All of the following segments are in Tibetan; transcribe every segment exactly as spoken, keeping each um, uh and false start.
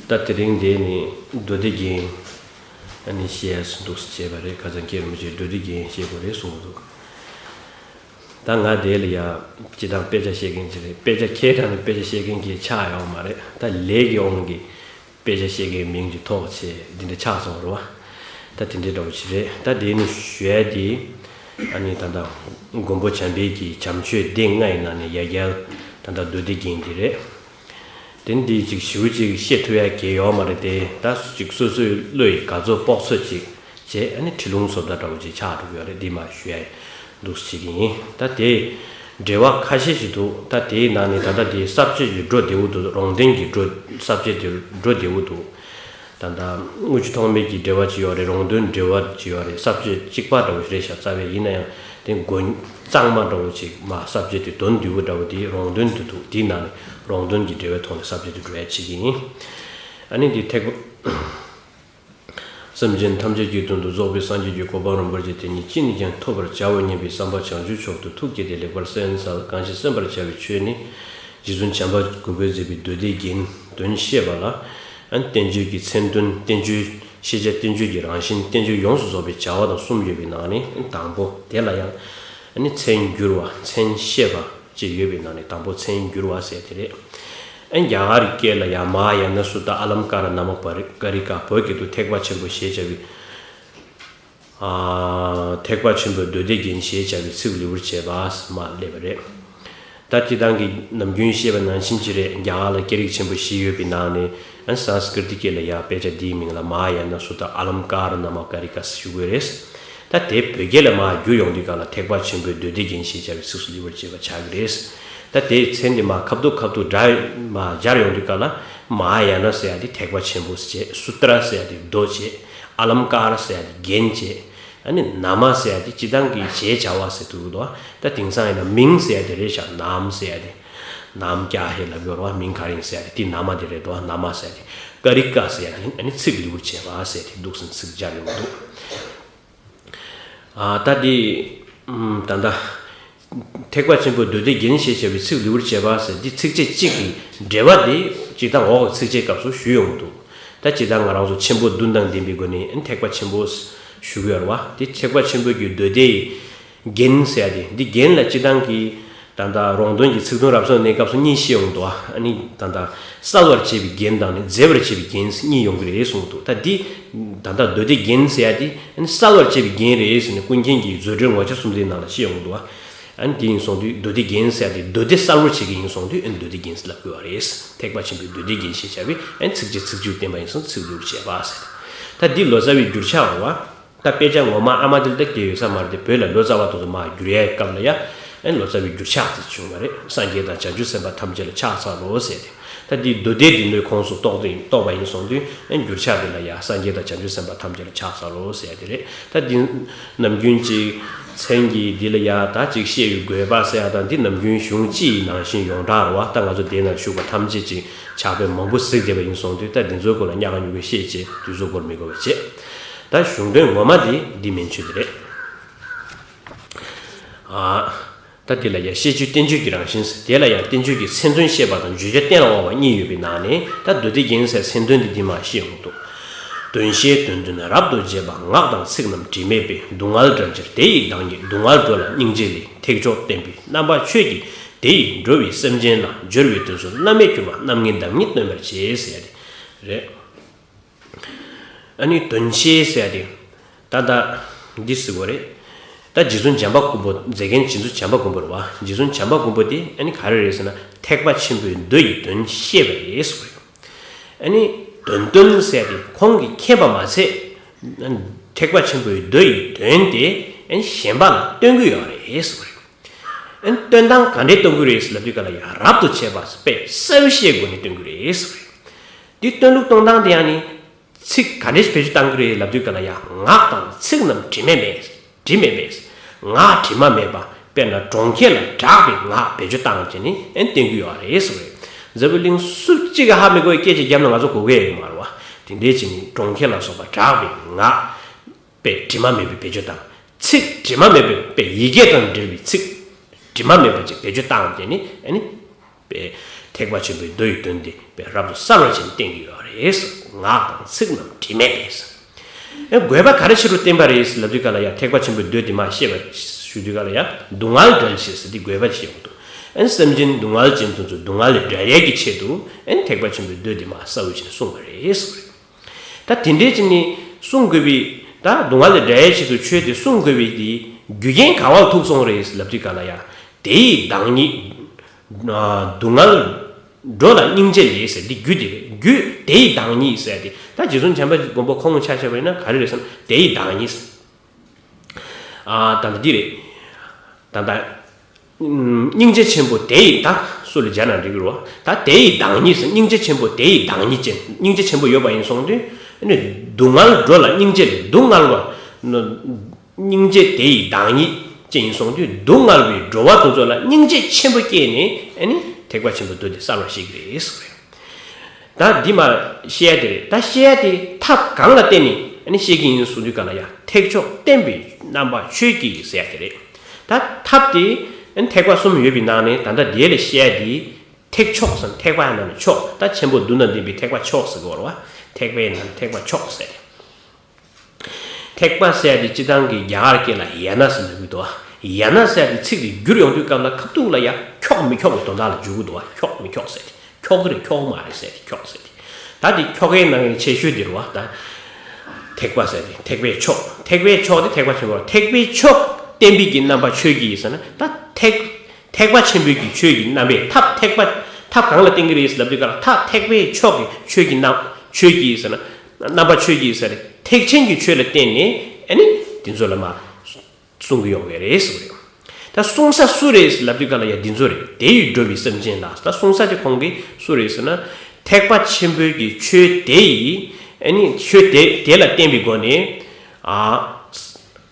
ད་དེ་རིང་འདི་ནི་མདོ་སྡེ་རྒྱན་ཨ་ནི་བཤད་འདུག་ཟེར་བྱས་པ་རེད། ཁ་སང་མཁན་རིན་པོ་ཆེས་མདོ་སྡེ་རྒྱན་བཤད་དགོས་རེད་གསུངས་འདུག་ད་ང་དེ་ལ་ཡ་སྤྱི་བཏང་དཔེ་ཆ་བཤད་མཁན་ཅིག་རེད། དཔེ་ཆ་ཁྱེད་རང་ནི་དཔེ་ཆ་བཤད་མཁན་གྱི་ཆགས་ཡོང་མ་རེད། ད་ལས་ཀྱི་དབང་གིས་དཔེ་ཆ་བཤད་མཁན་མིང་གཅིག་ཐོགས་བྱས་འདི་འདྲ་ཆགས་སོང་རེད་བ། ད་དེ་འདྲའི་འདྲ་བོ་ཞིག་རེད། ད་དེ་ནི་ཞུ་ཡ་དེ་ཨ་ནི་ད་ལྟ་མགོན་པོ་བྱམས་པའི་གི་བྱམས་ཆོས་སྡེ་ལྔ་ཡི་ནང་ནས་ཡ་གྱལ་ད་ལྟ་མདོ་སྡེ་རྒྱན་འདི་རེད། དེ་འདི་ཅིག་ཞིབ་ཅིག་བཤད་ཐུབ་ཡ་གལ་ཡོད་མ་རེད་དེ། ད་ཅིག་སོ་སོའི་བློ་ཡི་དགའ་ཚོར་དཔོག་ཚོད་ཅིག་བྱས་ཨ་ནི་ཁྲིད་ལུང་བཟོ་ལྟ་འདྲ་བོ་ཅིག་ཆགས་འགྲོ་གི་ཡོད་རེད། འདི་མ་ཞུ་ཡ་འདུག་སེ་བྱེད་ཀྱི་ཡིན། ད་དེ་འགྲེལ་བ་ཁ་ཤས་ཤིག་འདུག་ད་དེའི་ནང་ནས་ད་ལྟ་དེའི་ས་བཅད་ཀྱི་འགྲོ་བདེ་བོ་འདུག་རོང་སྟོན་གྱི་འགྲོ་ས་བཅད་དེ་འགྲོ་བདེ་བོ་འདུག་ད་ལྟ་དངུལ་ཆུ་ཐོགས་མེད་ཀྱི་འགྲེལ་བ་ཅིག་ཡོད་རེད། རོང་སྟོན་འགྲེལ་བ་ཅིག་ཡོད་རེད། ས་བཅད་གཅིག་པ་འདྲ་བོ་ཞིག་རེད་ཤག་རྩ་བའི་ཡིན་ན་ཡང་དེ་མགོ་གཙང་མ་འདྲ་བོ་ཅིག་མ་ས་བཅད་དེ་དོན་བསྡུས་པོ་འདྲ་བོ་དེ་རོང་སྟོན་དུ་འདུག་དེའི་ནང་ནས་རོང་སྟོན་གྱི་འགྲེལ་བའི་ཐོག་ནས་ས་བཅད་དེ་འགྲོ་ཡ་བྱེད་ཀྱི་ཡིན། ཨ་ནི་འདི་ཐེག་པ། སེམས་ཅན་ཐམས་ཅད་ཀྱི་དོན་དུ་རྫོགས་པའི་སངས་རྒྱས་ཀྱི་གོ་འཕང་རིན་པོ་ཆེ་དེ་ཉིད་ཅི་ནས་ཀྱང་ཐོབ་པར་བྱའོ་སྙམ་པའི་བསམ་པ་བྱང་ཆུབ་མཆོག་ཏུ་ཐུགས་བསྐྱེད་དེ་ལེགས་པར་གསན་འཚལ། གང་ཞིག་གསན་པར་བྱ་བའི་ཆོས་ནི། རྗེ་བཙུན་བྱམས་པ་མགོན་པོས་མཛད་པའི་མདོ་སྡེ་རྒྱན་དོན་བཤད་པ་ལ། ཨན་བསྟན་བཅོས་ཀྱི་མཚན་དོན། བསྟན་བཅོས་ཤེས་བྱ། བསྟན་བཅོས་ཀྱི་རང་བཞིན། བསྟན་བཅོས་ཡོངས་སུ་རྫོགས་པའི་བྱ་བ་དང་གསུམ་ཡོད་པའི་ནང་ནས་དང་པོ་དེ་ལ་ཡང་ཨ་ནི་མཚན་བསྒྱུར་བ། མཚན་བཤད་པ་བཅས་ཡོད་པའི་ནང་ནས་དང་པོ་མཚན་བསྒྱུར་བ་ཟེར་དེ་རེད། ཨན་རྒྱ་གར་སྐད་ལ་ཡང་མ་ཧཱ་ཡ་ན་སུ་ཏ་ཨ་ལམ་ཀ་ར་ན་མ་ཀ་རི་ཀ། བོད་སྐད་དུ་ཐེག་པ་ཆེན་པོ་ཞེས་བྱ་བའི། ཨ། ཐེག་པ་ཆེན་པོའི་མདོ་སྡེ་རྒྱན་ཞེས་བྱ་བའི་ཚིག་ལེའུར་བྱས་པ་མ་སླེབས་པ་རེད། ད་སྤྱིར་བཏང་གི་ནམ་རྒྱུན་བཤད་པ་ནང་བཞིན་ཅི་རེད། རྒྱ་གར་ལ་སྐད་རིགས་ཆེན་པོ་བཞི་ཡོད་པའི་ནང་ནས་ཨ་སཾ་སྐྲི་ཏི་སྐད་ལ་ཡ་དཔེ་ཆ་འདིའི་མིང་ལ་མ་ཧཱ་ཡ་ན་སུ་ཏ་ཨ་ལམ་ཀ་ར་ན་མ་ཀ་རི་ཀ་ཞུ་དགོས་རེད། ད་དེ་བོད་སྐད་ལ་མར་བསྒྱུར་ཡོང་དུས་སྐབས་ལ་ཐེག་པ་ཆེན་པོའི་མདོ་སྡེ་རྒྱན་ཞེས་བྱ་བའི་ཚིགས་སུ་ལེའུར་བྱས་པ་ཆགས་ཀྱི་རེད། ད་དེའི་མཚན་དེ་མར་ཁ་ཐུག་ཁ་ཐུག་སྒྲ་མར་སྦྱར་ཡོང་དུས་སྐབས་ལ་མ་ཧཱ་ཡ་ན་ཟེར་ཡ་དེ་ཐེག་པ་ཆེན་པོ་བྱས། སུ་ཏྲ་ཟེར་ཡ་དེ་མདོ་བྱས། ཨ་ལམ་ཀ་ར་ཟེར་ཡ་དེ་རྒྱན་བྱས། ཨ་ནི་ན་མ་ཟེར་ཡ་དེ་སྤྱིར་བཏང་གི་ཞེས་བྱ་བ་ཟེར་དུས་དོ། ད་དེང་སང་ཡིན་ན་མིང་ཟེར་ཡ་དེ་རེད་ཤག་ནམ་ཟེར་ཡ་དེ། ནམ་ཀྱ་ཧེ་ལབ་ཡོད་རེད་བ། མིང་ག་རེ་ཡིན་ཟེར་ཡ་དེ། དེ་ན་མ་དེ་རེད་དོ། ན་མ་ཟེར་ཡ་དེ། ཀ་རི་ཀ་ཟེར་ཡ་དེ་ཨ་ནི་ཚིག་ལེའུར་བྱས་པ་ཟེར་དེ་འདུག་སེ་ཚིག་སྦྱར་ཡོང་གི་འདུག་ཨ། ད་འདི། ཨམ། ད་ལྟ། ཐེག་པ་ཆེན་པོའི་མདོ་སྡེ་རྒྱན་ཞེས་བྱ་བའི་ཚིག་ལེའུར་བྱས་པ་ཟེར་འདི་ཚིགས་བཅད་གཅིག་གི་འགྲེལ་པ་འདི་སྤྱིར་བཏང་འོག་གི་ཚིགས་བཅད་སྐབས་སུ་ཞུས་ཡོང་གི་འདུག་ད་སྤྱིར་བཏང་ང་རང་ཚོ་ཆེན་པོ་བདུན་དང་ལྡན་པའི་སྒོ་ནས་ཐེག་པ་ཆེན་པོ་ཞུ་གི་ཡོད་རེད་བ། འདི་ཐེག་པ་ཆེན་པོའི་གི་མདོ་སྡེའི་རྒྱན་ཟེར་ཡ་དེ། འདི་རྒྱན་ལ་སྤྱིར་བཏང་གི་ད་ལྟ་རོང་སྟོན་གྱི་ཚིག་དོན་རབ་གསལ་གནས་སྐབས་སུ་གཉིས་བཤད་ཡོང་གི་འདུག་ཨ་ནི་ད་ལྟ་གསལ་བར་བྱེད་པའི་རྒྱན་དང་ནི་མཛེས་པར་བྱེད་པའི་རྒྱན་གཉིས་ཡོང་གི་རེད་གསུངས་འདུག་ད་འདི་ད་ལྟ་མདོ་སྡེ་རྒྱན་ཟེར་ཡ་དེ་ཨ་ནི་གསལ་བར་བྱེད་པའི་རྒྱན་རེད་ཟེར་ནས་ཀུན་མཁྱེན་གྱིས་མཛོད་འགྲེལ་ངོ་ཆ་གསུམ་ལྡན་ནང་ལ་བཤད་ཡོང་གི་འདུག་ཨ་ནི་དེ་ཡིན་སོང་དུས་མདོ་སྡེ་རྒྱན་ཟེར་ཡ་དེ་མདོ་སྡེ་གསལ་བར་བྱེད་ཀྱི་ཡིན་སོང་དུས་ཨ་ནི་མདོ་སྡེ་རྒྱན་ཟེར་ལབ་དགོས་པ་རེད། ཐེག་པ་ཆེན་པོའི་མདོ་སྡེ་རྒྱན་ཞེས་བྱ་བའི་ཨ་ནི་ཚིགས་བཅད་ཚིག་བཅུ་བསྟན་པ་ཡིན་སོང་། ཚིག་ལེའུར་བྱས་པ་ཟེར། ད་འདི་ལོ་ཙཱ་བའི་འགྱུར་ཕྱག་རེད་བ། ད་དཔེ་ཆ་ངོ་མ་ཨ་མ་དེ་ལ་བལྟས་ཡོད་ས་མ་རེད་དེ། བོད་ལ་ལོ་ཙཱ་བ་དེ་ཚོ་མར་བསྒྱུར་ཡའི་སྐབས་ལ་ཡ་ཨ་ནི་ལོ་ཙཱ་བའི་འགྱུར་ཕྱག་ཅེས་བྱུང་བ་རེད། སངས་རྒྱས་དང་བྱང་ཆུབ་སེམས་དཔའ་ཐམས་ཅད་ལ་ཕྱག་འཚལ་ལོ་ཟེར་ཏེ། ད་འདི་མདོ་སྡེ་འདི་ཚོའི་ཁོངས་སུ་གཏོགས་ཏེ་གཏོགས་པ་ཡིན་སོང་དུས་ཨ་ནི་འགྱུར་ཕྱག་དེ་ལ་ཡ་སངས་རྒྱས་དང་བྱང་ཆུབ་སེམས་དཔའ་ཐམས་ཅད་ལ་ཕྱག་འཚལ་ལོ་ཟེར་ཡ་དེ་རེད། ད་འདི་ནམ་རྒྱུན་ཅིག་མཚན་གྱི་འདི་ལ་ཡ་ད་ཅིག་བཤད་ཡོད་དགོས་པ་ཟེར་ཡ་དང་འདི་ནམ་རྒྱུན་གཞུང་སྤྱི་ཡི་ནང་བཞིན་ཡོངས་གྲགས་རེད་བ། ད་ང་ཚོ་དེའི་ནང་བཞུགས་པ་ཐམས་ཅད་ཅིག་ཕྱག་དཔེ་མང་པོ་གཟིགས་བསྡད་པ་ཡིན་སོང་དུས་ད་འདི་ཚོའི་སྐོར་ལ་ཉག་ག་ཉུག་ག་བཤད་བྱས་དུས་ཚོད་འགོར་མི་དགོས་པ་བྱས། ད་གཞུང་དོན་ངོ་མ་དེ་འདི་མན་ཆད་དེ་རེད། ཨ། ད་འདི་ལ་ཡ་ཤེས་བྱའི་བསྟན་བཅོས་ཀྱི་རང་བཞིན་ཟེར། དེ་ལ་ཡང་བསྟན་བཅོས་ཀྱི་མཚན་དོན་བཤད་པ་དང་བརྗོད་བྱ་གཏན་ལ་དབབ་པ་གཉིས་ཡོད་པའི་ནང་ནས་ད་མདོ་སྡེ་རྒྱན་ཟེར་མཚན་དོན་འདི་འདི་མ་བཤད་ཡོང་འདུག་དོན་བཤད་དོན་སྟོན་རབ་ཏུ་བྱེད་པ། ངག་དང་ཚིག་རྣམས་དྲི་མེད་པས། སྡུག་བསྔལ་བྲལ་ཕྱིར་དེ་ཡི་བདག་ཉིད། སྡུག་བསྔལ་སྒྲོལ་ལ་སྙིང་རྗེ་ལས། ཐེག་མཆོག་བསྟན་པའི་རྣམ་པ་ཆོས་ཀྱི་དེ་ཡིས་འགྲོ་བའི་སེམས་ཅན་ལ། སྦྱོར་བའི་དོན་སོགས་རྣམ་མེད་གྱུར་པ། རྣམ་ངེས་བདག་ཉིད་སྟོན་པར་བྱེད་ཟེར་ཡ་དེ་རེད། ཨ་ནི་དོན་བཤད་ཟེར་ཡ་དེ། ད་ལྟ་འདི་ཟེར་བ་རེད། ད་རྗེ་བཙུན་བྱམས་པ་མགོན་པོ་མཛད་མཁན་རྗེ་བཙུན་བྱམས་པ་མགོན་པོ་རེད་བ། རྗེ་བཙུན་བྱམས་པ་མགོན་པོ་དེ་ཨ་ནི་ག་རེ་རེད་ཟེར་ན་ཐེག་པ་ཆེན་པོའི་མདོ་ཡི་དོན་བཤད་པ་རེད་ཟེར་བ་རེད། ཨ་ནི་དོན་སྟོན་ཟེར་ཡ་དེ་ཁོང་གིས་མཁྱེན་པ་མ་ཟད། ཐེག་པ་ཆེན་པོའི་མདོ་ཡི་དོན་དེ་ཨ་ནི་གཞན་པ་ལ་སྟོན་གྱི་ཡོད་རེད་ཟེར་བ་རེད། ཨ་ནི་སྟོན་སྟངས་ག་འདྲས་སྟོན་གྱི་རེད་ཟེར་ལབ་དུས་ག་ལ་ཡ་རབ་ཏུ་བྱེད་པ་དཔེ་གསལ་བཤད་སྒོ་ནས་སྟོན་གྱི་རེད་ཟེར་བ་རེད། འདི་སྟོན་ལུགས་སྟོན་སྟངས་དེ་ཡང་ནི། ཚིག་ག་འདྲས་བེད་སྤྱོད་བཏང་གི་རེད་ལབ་དུས་ག་ལ་ཡ། ངག་དང་ཚིག་རྣམས་དྲི་མ་མེད། དྲི་མེད་པས། ངག་དྲི་མ་མེད་པ། དཔེར་ན་གྲོང་ཁྱེར་ལ་གྲགས་པའི་ངག་བེད་སྤྱོད་བཏང་བྱས་ནི་ཨན་བསྟན་རྒྱུ་ཡོད་རེད་ཟེར་བས། འཛམ་བུ་གླིང་སུ་གཅིག་གིས་ཧ་མི་གོ་བའི་སྐད་ཆ་བརྒྱབ་ན་ང་ཚོ་གོ་གི་ཡོད་མ་རེད་བ། དེ་འདྲས་བྱས་ནི་གྲོང་ཁྱེར་ལ་སོགས་པ་གྲགས་པའི་ངག་པའི་དྲི་མ་མེད་པའི་བེད་སྤྱོད་བཏང་། ཚིག་དྲི་མ་མེད་པའི་དཔེ་ཡི་གེ་དང་འབྲེལ་བའི་ཚིག་དྲི་མ་མེད་པ་ཅིག་བེད་སྤྱོད་བཏང་བྱས་ནི་ཨ་ནི། པའི་ཐེག་པ་ཆེན་པོའི་མདོ་ཡི་དོན་དེ་པའི་རབ་ཏུ་གསལ་བར་བྱས་ནས་བསྟན་གྱི་ཡོད་ རེད། ངག་དང་ཚིག་རྣམས་དྲི་མེད་པས། ཨེ་དགོས་པ་ག་རེ་ཕྱི་རུ་བསྟན་པ་རེད་ལབ་དུས་ག་ལ་ཡ། ཐེག་པ་ཆེན་པོའི་མདོ་འདི་མ་བཤད་པ་ཞུ་དུས་ག་ལ་ཡ། སྡུག་བསྔལ་བསྒྲལ་ཕྱིར་ཟེར་འདི་དགོས་པ་ཞིག་ཡོང་གི་འདུག་ཨེ་སེམས་ཅན་སྡུག་བསྔལ་ཅན་དེ་ཚོ་སྡུག་བསྔལ་ལས་བསྒྲལ་ཡས་ཀྱི་ཆེད་དུ་ཨེ་ཐེག་པ་ཆེན་པོའི་མདོ་འདི་མ་གསལ་བོ་བྱས་ནས་གསུངས་པ་རེད་ཟེར་བ་རེད། ད་དེ་འདྲའི་ཅིག་ནི་གསུང་དགོས་པའི། ད་སྡུག་བསྔལ་ལས་བསྒྲལ་ཡའི་ཆེད་དུ་ཆོས་དེ་གསུང་དགོས་པའི་དེ་རྒྱུ་རྐྱེན་ག་བ་ལ་ཐུག་སོང་རེད་ལབ་དུས་ག་ལ་ཡ། དེ་ཡི་བདག་ཉིད། སྡུག་བསྔལ་འགྲོ་ལ་སྙིང་རྗེ་ལས་ཟེར་འདི་རྒྱུ་དེ་རེད། རྒྱུ་དེ་ཡི་བདག་ཉིད་ཟེར་དེ། ད་རྗེ་བཙུན་བྱམས་པ་མགོན་པོ་ཁོང་ཆ་བཞག་པ་ཡིན་ན་ག་རེ་རེད་ཟེར་ན་དེ་ཡི་བདག་ཉིད། ཨ་ད་ལྟ་འདི་རེད། ད་ལྟ། ཨུམ། སྙིང་རྗེ་ཆེན་པོ་དེ་ཡི་ད་སུ་ལ་སྦྱར་ན་འགྲིག་གི་རེད་བ། ད་དེ་ཡི་བདག་ཉིད་ཟེར། སྙིང་རྗེ་ཆེན་པོ་དེ་ཡི་བདག་ཉིད་ཅན། སྙིང་རྗེ་ཆེན་པོ་ཡོད་པ་ཡིན་སོང་དུས་ཨ་ནི་སྡུག་བསྔལ་འགྲོ་ལ་སྙིང་རྗེ་ལས། སྡུག་བསྔལ་བ། སྙིང་རྗེ་དེ་ཡི་བདག་ཉིད་ཅན་ཡིན་སོང་དུས་སྡུག་བསྔལ་བའི་འགྲོ་བ་དེ་ཚོ་ལ་སྙིང་རྗེ་ཆེན་པོ་སྐྱེས་ནས་ཨ་ནི་ཐེག་པ་ཆེན་པོའི་མདོ་དེ་གསལ་བར་བཤད་ཀྱི་རེད་ཟེར་བ་རེད། ད་འདི་མ་བཤད་ཡ་དེ་རེད། ད་བཤད་ཡ་དེ་ཐབས་གང་ལ་བརྟེན་ནས་ཨ་ནི་བཤད་ཀྱི་ཡིན་གསུང་དུས་ག་ལ་ཡ། ཐེག་མཆོག་བསྟན་པའི་རྣམ་པ་ཆོས་ཀྱི་ཟེར་ཡ་དེ་རེད། ད་ཐབས་དེ་ཨ་ནི་ཐེག་པ་གསུམ་ཡོད་པའི་ནང་ནས་ད་ལྟ་དེ་ལ་བཤད་ཡ་དེ་ཐེག་མཆོག་ཟེར། ཐེག་པ་ཡང་ན་མཆོག་ད་ཆེན་པོ་བདུན་དང་ལྡན་པའི་ཐེག་པ་མཆོག་ཟེར་གི་ཡོད་རེད་བ། ཐེག་པའི་ནང་ནས་ཐེག་པ་མཆོག་ཟེར། ཐེག་པ་ཟེར་ཡ་དེ་སྤྱིར་བཏང་གི་རྒྱ་གར་སྐད་ལ་ཡ་ན་ཟེར་ལབ་ཀྱི་འདུག་བ། ཡ་ན་ཟེར་ཡ་དེ་ཚིག་དེ་བསྒྱུར་ཡོང་དུས་སྐབས་ལ་ཁ་ཐུག་ལ་ཡ་འཁྱོག་མི་འཁྱོག་གི་དོན་དག་ལ་འཇུག་གི་འདུག་བ། འཁྱོག་མི་འཁྱོག་ཟེར་ཏེ། འཁྱོག་གི་རེད་འཁྱོག་མ་རེད་ཟེར་ཏེ། འཁྱོག་ཟེར་ཏེ། ད་དེ་འཁྱོག་གི་ནང་གི་ཆེ་ཤོས་དེ་རེད་བ། ད་ཐེག་པ་ཟེར་ཏེ་ཐེག་པའི་མཆོག་ཐེག་པའི་མཆོག་དེ་ཐེག་པ་ཆེན་པོ། ཐེག་པའི་མཆོག་བསྟན་པའི་གི་རྣམ་པ་ཆོས་ཀྱི་ཟེར་ན་ད་ཐེག་ཐེག་པ་ཆེན་པོའི་གི་ཆོས་ཀྱི་རྣམ་པའི་ཐབས། ཐེག་པ་ཐབས་གང་ལ་བརྟེན་གྱི་རེད་ལབ་དུས་ག་ལ། ཐ་ཐེག་པའི་མཆོག་གི་ཆོས་ཀྱི་རྣམ། ཆོས་ཀྱི་ཟེར་ན་རྣམ་པ་ཆོས་ཀྱི་ཟེར་ཏེ་ཐེག་ཆེན་གྱི་ཆོས་ལ་བརྟེན་ནས་ཨ་ནི་དེ་ཚོ་ལ་མ་གསུང་གི་ཡོང་གི་རེད་ཟེར་བ་རེད། ད་གསུང་ས་སུ་རེད་ལབ་དུས་ག་ལ་ཡ་འདི་ཚོ་རེད། དེ་ཡིས་འགྲོ་བའི་སེམས་ཅན་ལ། ད་གསུང་ས་དེ་ཁོང་གིས་སུ་རེད་ཟེར་ན་ཐེག་པ་ཆེན་པོའི་གི་ཆོས་དེ་ཡིས་ཨ་ནི་ཆོས་དེ་དེ་ལ་བརྟེན་པའི་སྒོ་ནས་ཨ།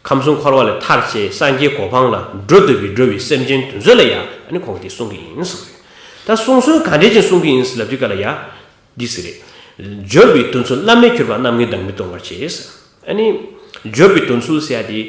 ཁམས་གསུམ་འཁོར་བ་ལས་ཐར་བྱེད་སངས་རྒྱས་གོ་འཕང་ལ་འགྲོ་འདོད་པའི་འགྲོ་བའི་སེམས་ཅན་དེ་ཚོ་ལ་ཡང་ཨ་ནི་ཁོང་གིས་གསུང་གི་ཡིན་གསུང་གི། ད་གསུང་སྲོལ་ག་འདྲས་ཅིག་གསུང་གི་ཡིན་ལབ་དུས་ག་ལ་ཡ། འདི་ཟེར་རེད། སྦྱོར་བའི་དོན་ཚུལ་བླ་མེད་གྱུར་པ་རྣམ་ངེས་བདག་མེད་སྟོན་པར་བྱེད། ཨ་ནི་སྦྱོར་བའི་དོན་ཚུལ་ཟེར་ཡ་དེ་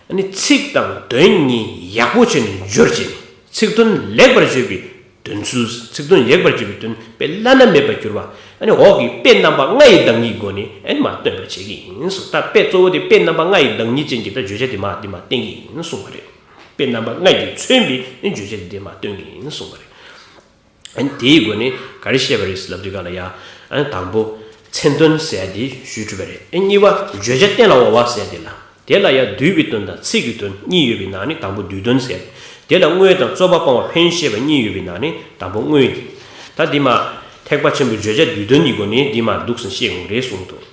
ཨ་ནི་ཚིག་དང་དོན་གཉིས་ཡག་པོ་བྱས་ནས་སྦྱོར་བྱས་ནས་ཚིག་དོན་ལེགས་པར་བརྗོད་པའི་དོན་ཚུལ། ཚིག་དོན་ཡོད་པར་བརྗོད་པའི་དོན་དཔེ་བླ་ན་མེད་པར་གྱུར་པ། ཨ་ནི་འོག་གི་དཔེ་རྣམ་པ་ལྔ་ཡི་བདག་ཉིད་སྒོ་ནས་ཨ་ནི་མ་སྟོན་པར་བྱེད་ཀྱི་ཡིན་གསུངས། ད་དཔེ་གཙོ་བོ་དེ་དཔེ་རྣམ་པ་ལྔ་ཡི་བདག་ཉིད་ཅན་གྱི་ད་བརྗོད་བྱ་དེ་མ་དེ་མ་བསྟན་གྱི་ཡིན་གསུངས་པ་རེད། དཔེ་རྣམ་པ་ལྔ་ཡིས་མཚོན་པའི་ཨ་ནི་བརྗོད་བྱ་དེ་དེ་མ་སྟོན་གྱི་ཡིན་གསུངས་པ་རེད། ཨ་ནི་དེའི་སྒོ་ནས་ག་རེ་བཤད་པ་རེད་ལབ་དུས་ག་ལ་ཡ། ཨ་ནི་དང་པོ་མཚན་དོན་ཟེར་ཡ་དེ་ཞུས་གྲུབ་པ་རེད། ཨ་ནི་གཉིས་པ་བརྗོད་བྱ་གཏན་ལ་དབབ་པ་ཟེར་ཡ་དེ་ལ། དེ་ལ་ཡང་བསྡུས་པའི་དོན་དང་ཚིག་གི་དོན་གཉིས་ཡོད་པའི་ནང་ནས་དང་པོ་བསྡུས་དོན་ཟེར། དེ་ལ་དངོས་དང་རྩོད་པ་སྤང་བ་ཕན་ཡོན་བཤད་པ་གཉིས་ཡོད་པའི་ནང་ནས་དང་པོ་དངོས་དེ། ད་འདི་མ་ཐེག་པ་ཆེན་པོའི་བརྗོད་བྱ་བསྡུས་དོན་གྱི་སྒོ་ནས་འདི་མ་འདུག་སེ་བཤད་དགོས་རེད་གསུངས་འདུག།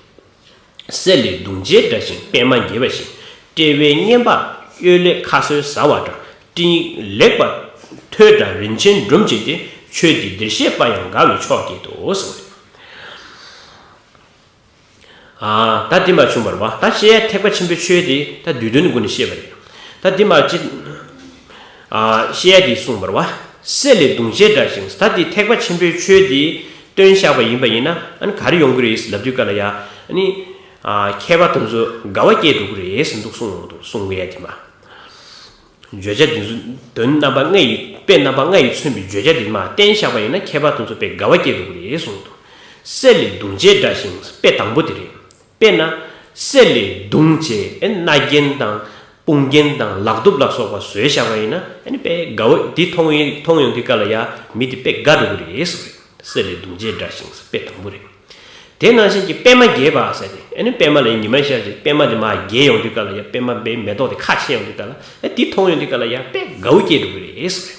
གསེར་ལས་བརྡུངས་བྱས་འདྲ་ཞིང་པདྨ་རྒྱས་པ་བཞིན། དཔྲལ་བའི་སྙན་པ་གཡོ་ལེགས་ཁ་ཟས་ཟ་བ་འདྲ། སྤྲིན་ཡིག་ལེགས་པ་ཐོས་འདྲ་རིན་ཆེན་སྒྲོམ་གཅིག་སྟེ། ཆོས་འདི་འདིར་བཤད་པ་ཡང་དགའ་བའི་མཆོག་བསྐྱེད་དོ་གསུངས། ཨ། ད་འདི་མ་བྱུང་བར་བ། ད་བཤད་ཡ་ཐེག་པ་ཆེན་པོའི་ཆོས་དེ་ད་བསྡུས་དོན་སྒོ་ནས་བཤད་པ་རེད། ད་འདི་མ་ཅི། ཨ། བཤད་ཡ་དེ་གསུངས་པར་བ། གསེར་ལས་བརྡུངས་བྱས་འདྲ་ཞིང་། ད་འདི་ཐེག་པ་ཆེན་པོའི་ཆོས་དེ་སྟོན་བཞག་པ་ཡིན་པ་ཡིན་ན་ཨ་ནི་ག་རེ་ཡོང་གི་རེད་ལབ་དུས་ག་ལ་ཡ། ཨ་ནི། ཨ། མཁས་པ་དེ་ཚོ་དགའ་བ་སྐྱེ་འགྲོ་གི་རེད་ཟེར་འདུག་གསུངས་འདུག་གསུང་གི་ཡ་དེ་མ། བརྗོད་བྱ་འདི་ཚོ་དོན་རྣམ་པ་ལྔ་ཡི་དཔེ་རྣམ་པ་ལྔ་ཡིས་མཚོན་པའི་བརྗོད་བྱ་འདི་མ་བསྟན་བཞག་པ་ཡིན་ན་མཁས་པ་དེ་ཚོ་དཔེ་དགའ་བ་སྐྱེ་འགྲོ་གི་རེད་གསུངས་འདུག། གསེར་ལས་བརྡུངས་བྱས་འདྲ་ཞིང་དཔེ་དང་པོ་དེ་རེད། དཔེར་ན། གསེར་ལས་བརྡུངས་བྱས་ཨེ་རྣ་རྒྱན་དང་དཔུང་རྒྱན་དང་ལག་གདུབ་ལ་སོགས་པ་བཟོས་བཞག་པ་ཡིན་ན་ཨ་ནི་དཔེ་དགའ་བོ་འདི་མཐོང་ཡིན་མཐོང་ཡོང་དུས་ག་ལ་ཡ་མི་དེ་དཔེ་དགའ་འགྲོ་གི་རེད་ཟེར་བ་རེད། གསེར་ལས་བརྡུངས་བྱས་འདྲ་ཞིང་དཔེ་དང་པོ་རེད། དེ་ནང་བཞིན་གྱི་པདྨ་རྒྱས་པ་ཟེར་ཏེ་ཨ་ནི་པདྨ་ལ་ཉི་མ་ཤར་ཅིག་པདྨ་དེ་མར་རྒྱས་ཡོང་དུས་ག་ལ་ཡ་པདྨ་པའི་མེ་ཏོག་དེ་ཁ་ཕྱེ་ཡོང་དུས་ག་ལ་ཨ་འདི་མཐོང་ཡོང་དུས་ག་ལ་ཡ་དཔེ་དགའ་བོ་སྐྱེ་འགྲོ་གི་རེད་ཟེར་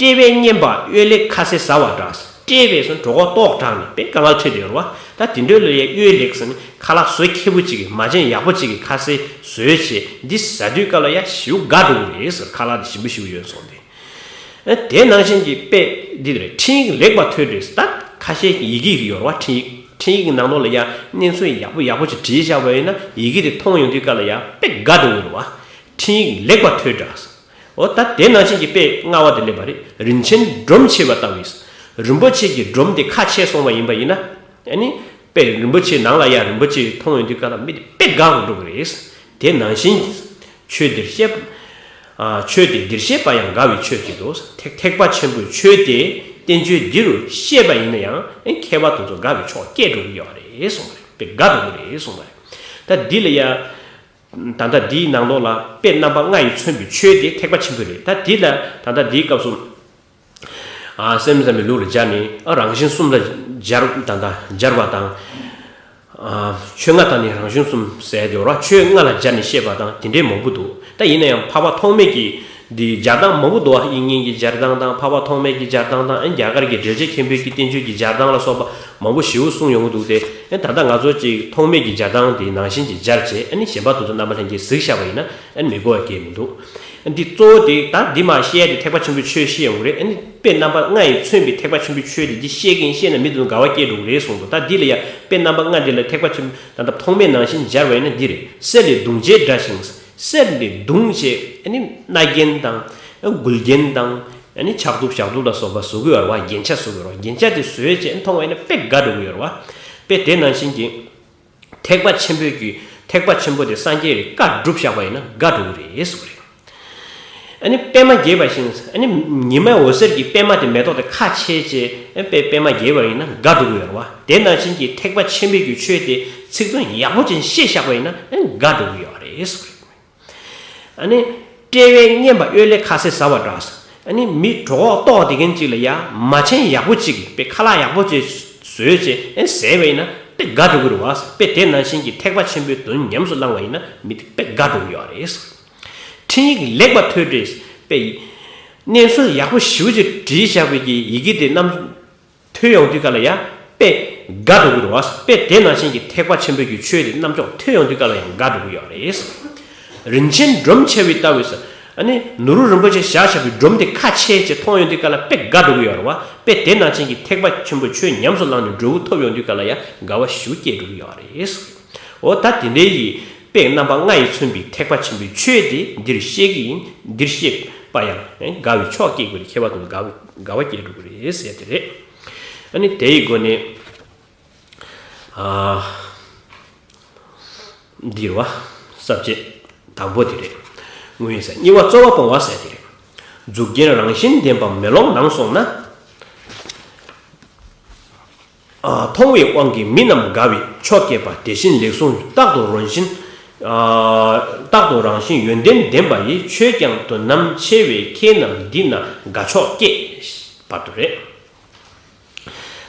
བ་རེད། དཔྲལ་བའི་སྙན་པ་གཡོ་ལེགས་ཁ་ཟས་ཟ་བ་འདྲ། དཔྲལ་བའི་སོ་གྲོད་ཁོག་ལྟོགས་དྲགས་ནས་དཔེ་དཀའ་ངལ་འཕྲད་དེ་ཡོད་རེད་བ། ད་དེ་འདྲའི་ལོ་ཡའི་གཡོ་ལེགས་ཟེར་ནས་ཁ་ལག་བཟོ་མཁས་པོ་ཅིག་གིས་མ་བྱན་ཡག་པོ་ཅིག་གིས་ཁ་ཟས་བཟོས་བྱས་འདི་ཟ་དུས་སྐབས་ལ་ཡ་ཞེ་པོ་དགའ་འགྲོ་གི་རེད་ཟེར། ཁ་ལག་དེ་ཞིམ་པོ་ཞེ་པོ་ཡོད་སོང་སྟེ། ཨ་དེ་ནང་བཞིན་གྱི་དཔེ་འདི་རེད། འཕྲིན་ཡིག་ལེགས་པ་ཐོས་འདྲ། ད་ཁ་ཤས་ཀྱི་ཡི་གེ་ཡོད་རེད་བ། འཕྲིན་ཡིག་འཕྲིན་ཡིག་གི་ནང་ལོགས་ལ་ཡ་གནས་ཚུལ་ཡག་པོ་ཡག་པོ་ཅིག་བྲིས་བཞག་པ་ཡིན་ན་ཡི་གེ་དེ་མཐོང་ཡོང་དུས་སྐབས་ལ་ཡ་དཔེ་དགའ་འགྲོ་གི་རེད་བ། འཕྲིན་ཡིག་ལེགས་པ་ཐོས་འདྲ། འོ་ད་དེ་ནང་བཞིན་གྱི་དཔེ་ལྔ་བ་དེ་སླེབས་པ་རེད། རིན་ཆེན་སྒྲོམ་ཕྱེ་བ་ལྟ་བུ་ཡིན། རིན་པོ་ཆེ་གི་སྒྲོམ་དེ་ཁ་ཕྱེ་སོང་བ་ཡིན་པ་ཡིན་ན། ཨ་ནི། དཔེ་རིན་པོ་ཆེ་ནང་ལ་ཡ་རིན་པོ་ཆེ་མཐོང་ཡོང་དུས་སྐབས་ལ་མི་དེ་དཔེ་དགའ་རུ་འགྲོ་གི་རེད། དེ་ནང་བཞིན་གྱི་ཆོས་འདིར་བཤད། ཨ་ཆོས་དེ་འདིར་བཤད་པ་ཡང་དགའ་བའི་མཆོག་བསྐྱེད་དོ། ཐེག་ཐེག་པ་ཆེན་པོའི་ཆོས་དེ་ བསྟན་བཅོས་འདི་རུ་བཤད་པ་ཡིན་ན་ཡང་མཁས་པ་དེ་ཚོ་དགའ་བའི་ཕྱོགས་སྐྱེ་འགྲོ་གི་ཡོད་རེད་གསུངས་པ་རེད། དཔེ་དགའ་འགྲོ་གི་རེད་གསུངས་པ་རེད། ད་འདི་ལ་ཡ། ད་ལྟ་འདིའི་ནང་ལོགས་ལ་དཔེ་རྣམ་པ་ལྔ་ཡིས་མཚོན་པའི་ཆོས་དེ་ཐེག་པ་ཆེན་པོ་རེད། ད་འདི་ལ་ད་ལྟ་འདིའི་སྐབས་སུ། ཨ་སེམས་ཙམ་པའི་ལུགས་ལ་སྦྱར་ནས་ཨ་རང་བཞིན་གསུམ་ལ་སྦྱར་ད་ལྟ་སྦྱར་བ་དང་། ཨ་ཆོས་ལྔ་དང་ནི་རང་བཞིན་གསུམ་ཟེར་དེ་ར་ཆོས་ལྔ་ལ་སྦྱར་ནས་བཤད་པ་དང་དེ་འདྲའི་མང་པོ་འདུག་ད་ཡིན་ན་ཡང་འཕགས་པ་ཐོགས་མེད་ཀྱི་འདི་སྦྱར་སྟངས་མང་པོ་འདུག་ཨ་དབྱིག་གཉེན་གྱི་སྦྱར་སྟངས་དང་འཕགས་པ་ཐོགས་མེད་ཀྱི་སྦྱར་སྟངས་དང་ཨ་རྒྱ་གར་གྱི་འགྲེལ་བྱེད་མཁན་པོའི་ཀྱི་བསྟན་བཅོས་ཀྱི་སྦྱར་སྟངས་ལ་སོགས་པ་མང་པོ་ཞེ་པོ་གསུངས་ཡོང་གི་འདུག་སྟེ། ཨ་ད་ལྟ་ང་ཚོ་ཅིག་ཐོགས་མེད་ཀྱི་སྦྱར་སྟངས་དེ་ནང་བཞིན་གྱི་སྦྱར་བྱས་ཨ་ནི་གཞན་པ་དེ་ཚོ་རྣམ་པ་ལྷན་རྒྱས་གཟིགས་བཞག་པ་ཡིན་ན་ཨ་ནི་མི་གོ་བ་གལ་མི་འདུག་འདི་གཙོ་བོ་དེ་ད་འདི་མ་བཤད་དེ་ཐེག་པ་ཆེན་པོའི་ཆོས་བཤད་ཡོང་གི་རེད། ཨ་ནི་དཔེ་རྣམ་པ་ལྔ་ཡིས་མཚོན་པའི་ཐེག་པ་ཆེན་པོའི་ཆོས་དེ་འདི་བཤད་ཀྱིན་བཤད་ན་མི་དེ་ཚོ་དགའ་བ་སྐྱེ་འགྲོ་གི་རེད་གསུངས་འདུག་ད་འདི་ལ་ཡང་དཔེ་རྣམ་པ་ལྔ་འདི་ལ་ཐེག་པ་ཆེན་པོའི་ད་ལྟ་ཐོགས་མེད་ནང་བཞིན་སྦྱར་བ་ཡིན་ན་འདི་རེད། གསེར་ལས་བརྡུངས་བྱས་འདྲ་ཞིང་། གསེར་ལས་བརྡུངས་བྱས་ཨ་ནི་རྣ་རྒྱན་དང་མགུལ་རྒྱན་དང་ཨ་ནི་ཕྱག་གདུབ་ཞབས་གདུབ་ལ་སོགས་པ་བཟོ་གི་ཡོད་རེད་བ། རྒྱན་ཆ་བཟོ་གི་ཡོད་རེད་བ། རྒྱན་ཆ་དེ་བཟོས་བྱས་མཐོང་བ་ཡིན་ན་དཔེ་དགའ་འགྲོ་གི་ཡོད་རེད་བ། དཔེ་དེ་ནང་བཞིན་གྱི། ཐེག་པ་ཆེན་པོའི་གི་ཐེག་པ་ཆེན་པོ་དེ་སངས་རྒྱས་ཀྱི་བཀའ་སྒྲུབ་བཞག་པ་ཡིན་ན་དགའ་འགྲོ་གི་རེད་ཟེར་བ་རེད། ཨ་ནི་པད་མ་རྒྱས་པ་བཞིན་ཨ་ནི་ཉི་མའི་འོད་ཟེར་གྱིས་པད་མ་དེ་མེ་ཏོག་དེ་ཁ་ཕྱེ་བྱས་ཨ་པད་པད་མ་རྒྱས་པ་ཡིན་ན་དགའ་འགྲོ་གི་ཡོད་རེད་བ། དེ་ནང་བཞིན་གྱི་ཐེག་པ་ཆེན་པོའི་གི་ཆོས་དེ་ཚིག་དོན་ཡག་པོ་ཅན་ཤེས་བཞག་པ་ཡིན་ན་ཨ་ནི་དགའ་འགྲོ་གི་ཡོད་རེད་ཟེར་བ་རེད། ཨ་ནི། དཔྲལ་བའི་རྔན་པ་གཡོས་ལས་ཁ་ཟས་ཟ་བ་འདྲ། ཨ་ནི་མི་གྲོད་ཁོག་ལྟོགས་བསྡད་མཁན་ཅིག་ལ་ཡ་མ་ཆེན་ཡག་པོ་ཅིག་དཔེ་ཁ་ལག་ཡག་པོ་ཅིག་བཟོས་བྱས་ཨེ་ཟས་པ་ཡིན་ན་དཔེ་དགའ་འགྲོ་གི་རེད་བ། དཔེ་དེ་ནང་བཞིན་གྱི་ཐེག་པ་ཆེན་པོའི་དོན་ཉམས་སུ་བླངས་པ་ཡིན་ན་མི་དེ་དཔེ་དགའ་འགྲོ་གི་ཡོད་རེད། འཕྲིན་ཡིག་ལེགས་པ་ཐོས་འདྲ་དཔེ། གནས་ཚུལ་ཡག་པོ་ཞེ་པོ་ཅིག་བྲིས་བཞག་པའི་གི་ཡི་གེ་དེ་རྣམས། ཐོས་ཡོང་དུས་ག་ལ་ཡ། དཔེ། དགའ་འགྲོ་གི་རེད་བ། དཔེ་དེ་ནང་བཞིན་གྱི་ཐེག་པ་ཆེན་པོའི་གི་ཆོས་དེ་རྣམ་ཅོག་ཐོས་ཡོང་དུས་ག་ལ་ཡང་དགའ་འགྲོ་གི་ཡོད་རེད། རིན་ཆེན་སྒྲོམ་ཆེ་བའི་ལྟ་བུས་སུ། ཨ་ནི་ནུ་རོ་རིན་པོ་ཆེ་བཞག་བཞག་པའི་སྒྲོམ་དེ་ཁ་ཕྱེ་བྱས་མཐོང་ཡོང་དུས་ག་ལ་དཔེ་དགའ་འགྲོ་གི་ཡོད་རེད་བ། དཔེ་དེ་ནང་བཞིན་གྱི་ཐེག་པ་ཆེན་པོའི་ཆོས་ཉམས་སུ་བླངས་ནས་འབྲས་བུ་ཐོབ་ཡོང་དུས་ག་ལ་ཡ་དགའ་བ་ཞེ་པོ་སྐྱེ་འགྲོ་གི་ཡོད་རེད། འོ་ད་དེ་འདྲའི་ཡི་དཔེ་རྣམ་པ་ལྔ་ཡིས་མཚོན་པའི་ཐེག་པ་ཆེན་པོའི་ཆོས་དེ་འདིར་བཤད་ཀྱི་ཡིན། འདིར་བཤད་པ་ཡང་དགའ་བའི་ཕྱོགས་སྐྱེ་དགོས་རེད། མཁས་པ་དང་དགའ་བའི་དགའ་བ་སྐྱེ་འགྲོ་གི་རེད་ཟེར་དེ་རེད། ཨ་ནི་དེ་ཡི་སྒོ་ནས་ཨ། འདིར་བ། ས་བཅད་དང་པོ་དེ་རེད། དངོས་ཡིན་ཟེར་གཉིས་པ་རྩོད་པ་སྤོང་བ་ཟེར་དེ་རེད། མཛུབ་རྒྱན་རང་བཞིན་ལྡན་པ་མེ་ལོང་ནང་སོང་ན། ཨ། མཐོང་བའི་དབང་གིས་མི་རྣམས་དགའ་བའི་ཕྱོགས་སྐྱེས་པ་དེ་བཞིན་ལེགས་གསུངས་རྟག་ཏུ་རང་བཞིན། ཨ། རྟག་ཏུ་རང་བཞིན་ཡོན་ཏན་ལྡན་པ་ཡི་ཆོས་ཀྱང་དོན་རྣམ་ཕྱེ་བས་མཁས་རྣམས་འདི་ན་དགའ་ཕྱོགས་སྐྱེས། བར་དུ་རེད།